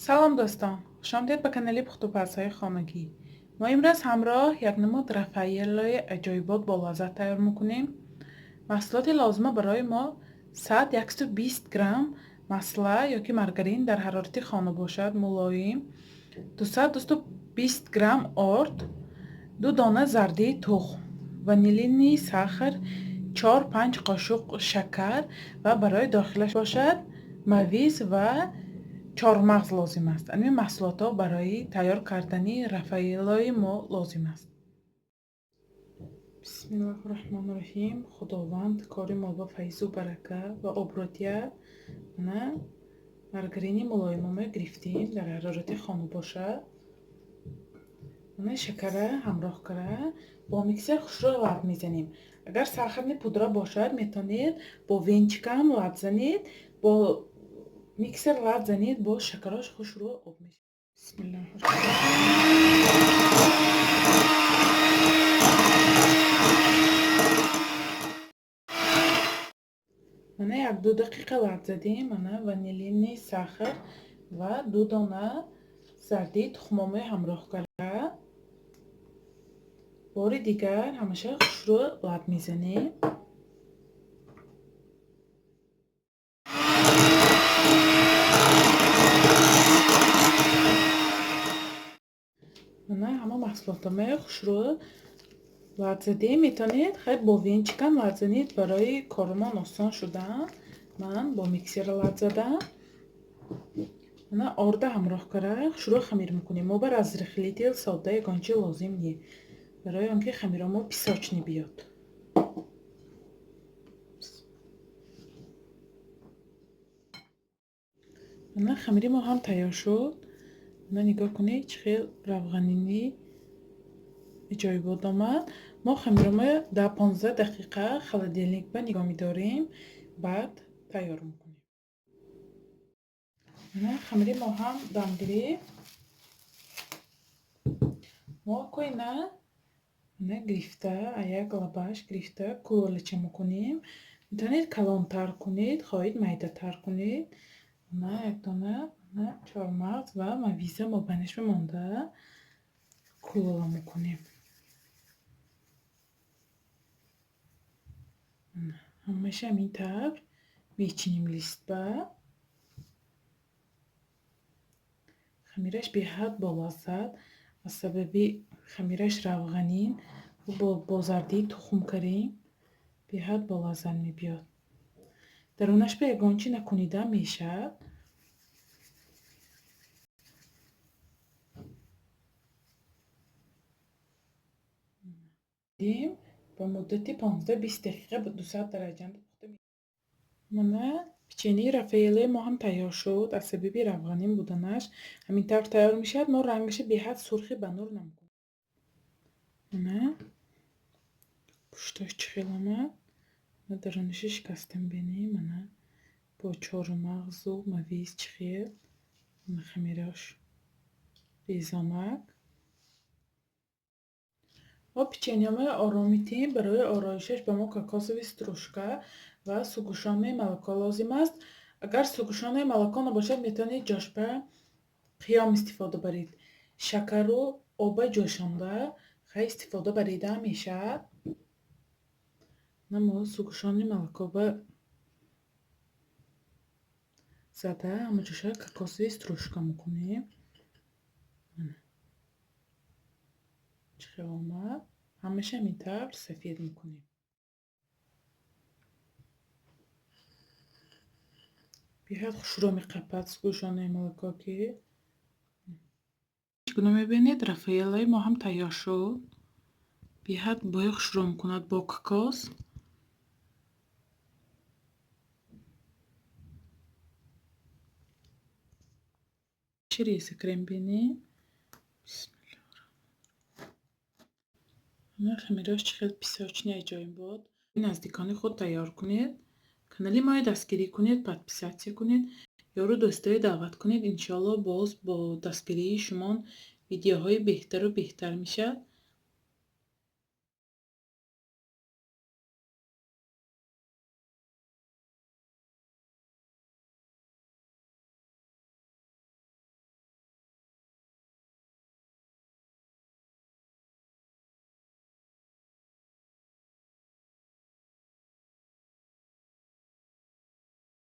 Салом, дӯстон! Хушомадед ба канали пухтупазҳои хонагӣ. Мо имрӯз ҳамроҳ як намуд Рафаэллои аҷоибот бо лаззат тайёр мекунем. Маҳсулоти лозима барои мо 100-120 грамм масла ёки маргарин дар ҳарорати хона бошад, мулоим, 200-220 грамм орд, 2 дона зардии тухм, ванилини сахар, 4-5 қошуқ шакар ва барои дохилаш бошад мавиз ва чормағз лозим аст. Ҳамин маҳсулотҳо барои тайёр кардани Рафаэллои мо лозим аст. Бисмиллоҳи раҳмони раҳим. Худованд кори мо ба файзу барака ва обрӯ диҳад. Мана маргарини мулоимомо гирифтем, дар ҳарорати хона бошад. Мана шакара ҳамроҳ кара бо миксер хушрӯ лат мезанем. Агар сахарный пудра бошад, метавонед бо венчикам лат занед, бо миксер лат занед, бо шакарош хушрӯ об мешавад. Бисмиллоҳи. Мана 1-2 дақиқа лат задем. Мана ванилини сахар ва 2 дона зардии тухмомои ҳамроҳ кара бори дигар ҳамаша хушрӯ лат мезанем. Мана ҳама маҳсулотҳои хушрӯ лат задем. Метавонед хай бо венчикам лат занед, барои кормон осон шудан. Ман бо миксер лат задам. Мана орда ҳамроҳ кара хушрӯ хамир мекунем. Мо ба разрыхлитель сода ягон чи лозим не, барои он ки хамиро мо песочный биёд. Мана хамири мо ҳам тайёр шуд. Мана нигоҳ кунед, чӣ хел равғанини аҷоибот омад. Мо хамиромо 10-15 дақиқа холодильник ба нигоҳ медорем, баъд тайёр мекунем. Мана хамири мо ҳам дам гирифт. Мо коина мана гирифта, як лабаш гирифта кулолача мекунем. Метавонед калонтар кунед, хоҳед майдатар кунед. Мана як дона чормағз ва мавиза мобайнаш монда кулола мекунем. Ҳамаша ҳамин тавр мечинем листба. Хамираш беҳад болаззат, аз сабаби хамираш равғанин бо зардии тухм карем, беҳад болаззат мебиёд. Дарунаш ба ягон чи накунида мешавад. Ба муддати 15-20 дақиқа ба 200 дараҷа пухта. Мана печеньеи Рафаэллои мо ҳам тайёр шуд. Аз сабаби равғанин буданаш ҳамин тавр тайёр мешавад. Мо рангаша беҳад сурхи ба нур намекунем. Мана пушташ чӣ хел омад. Мана дарунаша шикастем, бинем. Мана бо чормағзу мавиз чӣ хел. Мана хамираш резонак. Мо печеньеҳоро ором метиҳем. Барои ороишаш ба мо кокосовый стружка ва сгущённое молоко лозим аст. Агар сгущённое молоко набошад, метавонед ҷошпа қиём истифода баред. Шакару оба ҷӯшонда хай истифода барида мешавад. Мо сгущённое молоко ба зада ҳама ҷоша кокосовый стружка мекунем. Чӣ хел омад. Ҳамаша ҳамин тавр сафед мекунем. Беҳад хушрӯ меқапад сгущённое молоко ки. Чӣ гуна мебинед, Рафаэллои мо ҳам тайёр шуд. Беҳад бӯи хушрӯ мекунад бо кокос. Чӣ реза крем бинем. Мана хамирош чӣ хел песочный аҷоиб буд. Наздикони худ тайёр кунед. Канали моро дастгирӣ кунед, подписаться кунед, ёру дӯстое даъват кунед. Иншоалло, боз бо дастгирии шумо видеоҳои беҳтару беҳтар мешавад.